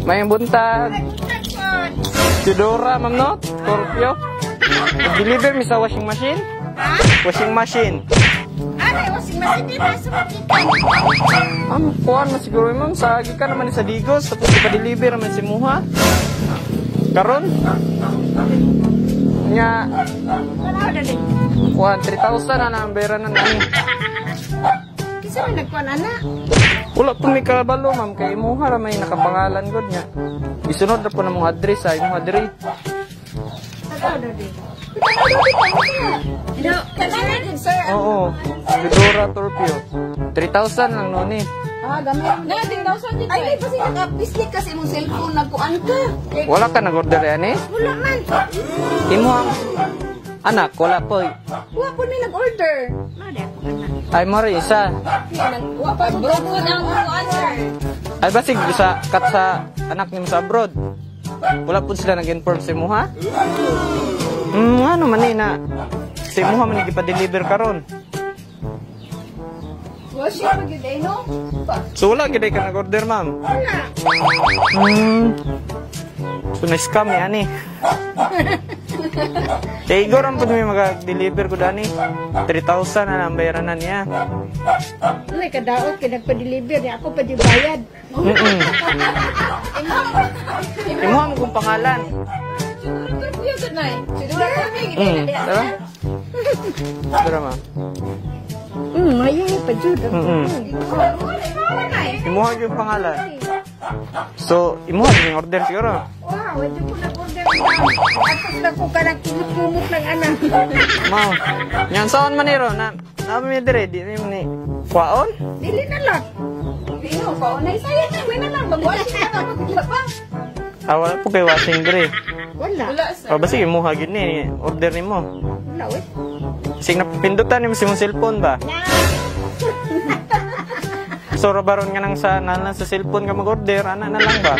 May buntag. Tudora, ma'am, no? Scorpio. Deliver mi sa washing machine? Ha? Washing machine. Ano, washing machine di ba sa makita? Ma'am, kuhan mo siguro, ma'am. Sa gikan naman ni sa Digos. Tapos ipa-deliver naman si Muha. Karon? Nya, Tanaw na din. kuhan, 3,000 na ang bayaran na nani. Kisa man nagkuhan, ana? Wala po may kabalo, ma'am. Kay imuha ra may nakapangalan god niya. Isunod na po na mong address sa imuha diri. Tanaw na din. Tanaw din, sir. Oo. Tudora Torpio. 3,000 lang noon eh. Ah, gamay. Na, 10,000 din. Ay, basi nakapislik kasi imong cellphone, nagkuan ka. Wala ka nag-order yan eh? Wala man. Imo ang anak, wala po. Wa po ni nag-order. Ay, mo rin isa. Wa pa bro po ang kuan, sir. Ay, basig sa kat sa anak nimo sa abroad. Wala po sila nag-inform sa imuha? Ano man eh na sa imuha man ipa-deliver karon. Washing pa gyud eh, no? Pa. So wala gid ka nag-order, ma'am. Wala. So na-scam ni ani. Kay Igor ang pud may mag-deliver ko dani. 3,000 na ang bayaran na niya. Uy, kadaot kay nagpa-deliver niya ako pa di bayad. Imuha mo kung pangalan. Tara. Tara, ma'am. Mayo pa jud. Imuha yung pangalan. So, imuha yung order siguro. Wow, medyo ko nag-order na. Tapos na ko ka nagkumot-kumot ng anak. Mao. Yan saan man niro na na mi dire di mi ni kwaon? Dili na lang. Dino, paunay saya na, may na lang. Mag-washing na lang. Wala pa. Ah, wala po kay washing dire. Wala. O basta imuha gyud ni order nimo. Wala, we. Sig napindutan nimo sa imong cellphone ba? So baron nga nang sa na lang sa cellphone ka mag-order, ana na lang ba?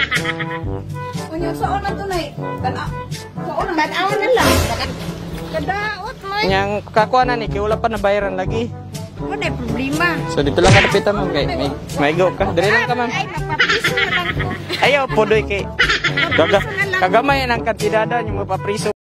Unyo, saan na to na eh? Tanaw na lang. Kadaot mo. Yang kakuha na ni kay wala pa nabayaran lagi. Wala problema. So dito lang ka dapitan, ma'am, kay may go ka. Dire lang ka, ma'am. Ay, mapapiso na lang ko. Ayaw po doy kay kagamay ang kantidada yung mapapriso.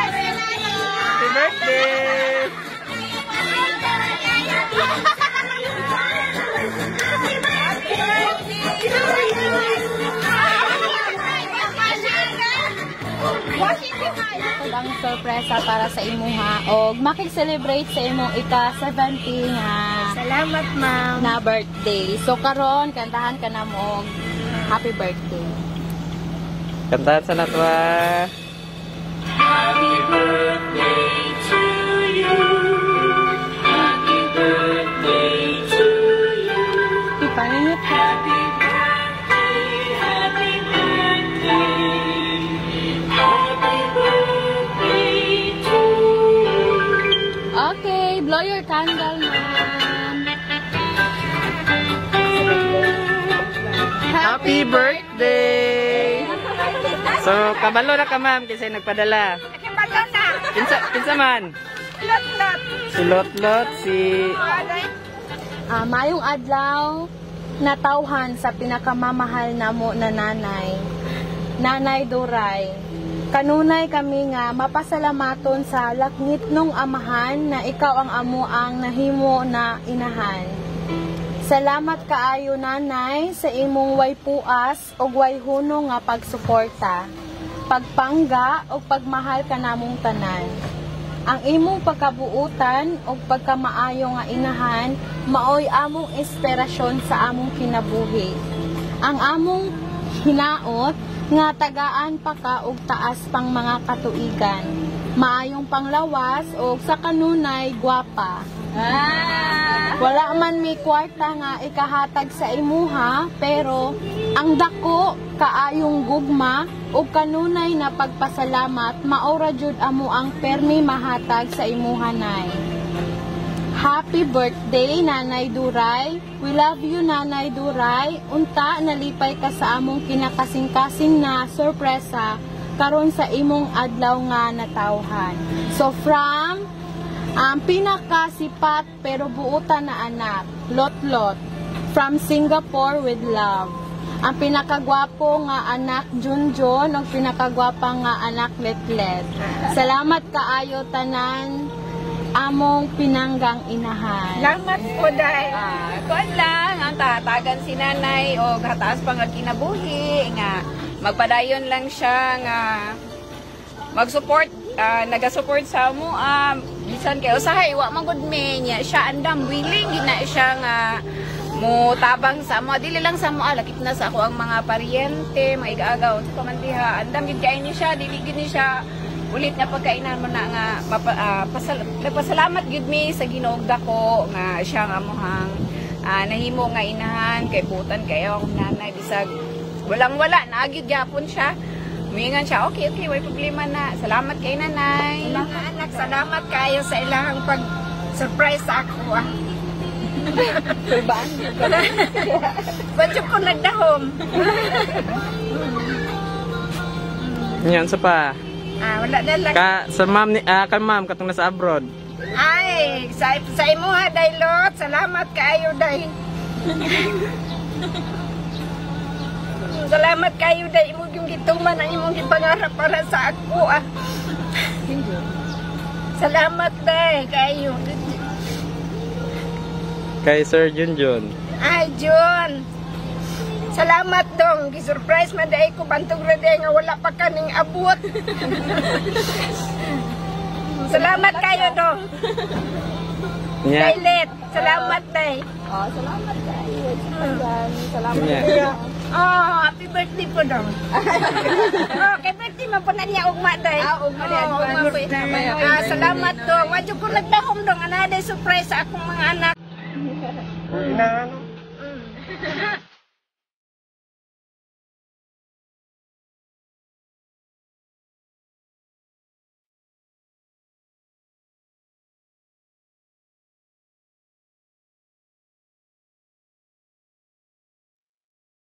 Happy birthday! Ang sorpresa para sa imuha og makig-celebrate sa imong ika-70 nga Salamat, ma'am. na birthday. So karon kantahan ka na mo og happy birthday. Kantahan sa natwa. Happy birthday to you. Happy birthday to you. Ipaningot. Happy birthday, happy birthday. Happy birthday to you. Okay, blow your candle, ma'am. Happy birthday! So, kabalo na ka, ma'am, kasi nagpadala. Kabalo na. Kinsa man? Lot-lot. Si Lotlot, si... Mayong adlaw, natawhan sa pinakamamahal namo na nanay, Nanay Duray. Kanunay kami nga mapasalamaton sa lakngit nung amahan na ikaw ang amo ang nahimo na inahan. Salamat kaayo, nanay, sa imong way puas ug way huno nga pagsuporta, pagpangga ug pagmahal kanamong tanan. Ang imong pagkabuutan ug pagkamaayo nga inahan maoy among inspirasyon sa among kinabuhi. Ang among hinaot nga tagaan pa ka og taas pang mga katuigan. Maayong panglawas og sa kanunay gwapa. Wala man may kwarta nga ikahatag sa imuha, pero ang dako kaayong gugma ug kanunay na pagpasalamat mao ra jud amo ang permi mahatag sa imuha, Nay. Happy birthday, Nanay Duray. We love you, Nanay Duray. Unta nalipay ka sa among kinakasing-kasing na sorpresa karon sa imong adlaw nga natawhan. So from ang pinakasipat pero buutan na anak, Lot-Lot, from Singapore with love. Ang pinakagwapo nga anak, Junjun, ug pinakagwapa nga anak, Letlet. Salamat kaayo tanan among pinanggang inahan. Salamat po, Day. Kuan lang, ang tatagan si nanay o hataas pa nga kinabuhi, nga magpadayon lang siya nga mag-support, naga-support sa amo, bisan kay usahay wa man gud mi niya siya, andam willing gid na siya nga mo tabang sa amo, dili lang sa amo, lakip na sa ako ang mga paryente, mga igaagaw sa pamandiha, andam gid kay ni siya, dili gid ni siya ulit nga pagkainan mo na nga nagpasalamat gyud mi sa Ginoo dako nga siya nga amuhang nahimo nga inahan kay butan kayo akong nanay, bisag walang wala naagid gyapon siya. Muingan siya, Okay, way problema na. Salamat kay nanay." Mga anak, salamat kayo sa ilahang pag surprise sa ako. Ah. Badyo ko nagdahom. Yan sa pa. Ah, wala na lang. Ka sa ma'am ni kay ma'am katong nasa abroad. Ay, sa imuha, Daylot. Salamat kaayo, Day. Salamat kayo, Day. Imong yung gituman ang imong gipangarap para sa ako. Ah. Salamat, Day. Kayo. Kay Sir Junjun. Ay, John. Salamat dong. Gisurprise man dai ko bantog ra day nga wala pa kaning abot. Salamat kayo dong. Nya. Dailet. Salamat day. Oh, salamat kayo. Salamat. Nya. Oh, happy birthday po dong. Oh, kay birthday man po na niya ugma day. Ah, ugma day, Oh, advance. ugma po. Ah, salamat dong. Wadyo ko nagdahom dong. Ana day surprise sa akong mga anak. Inaano?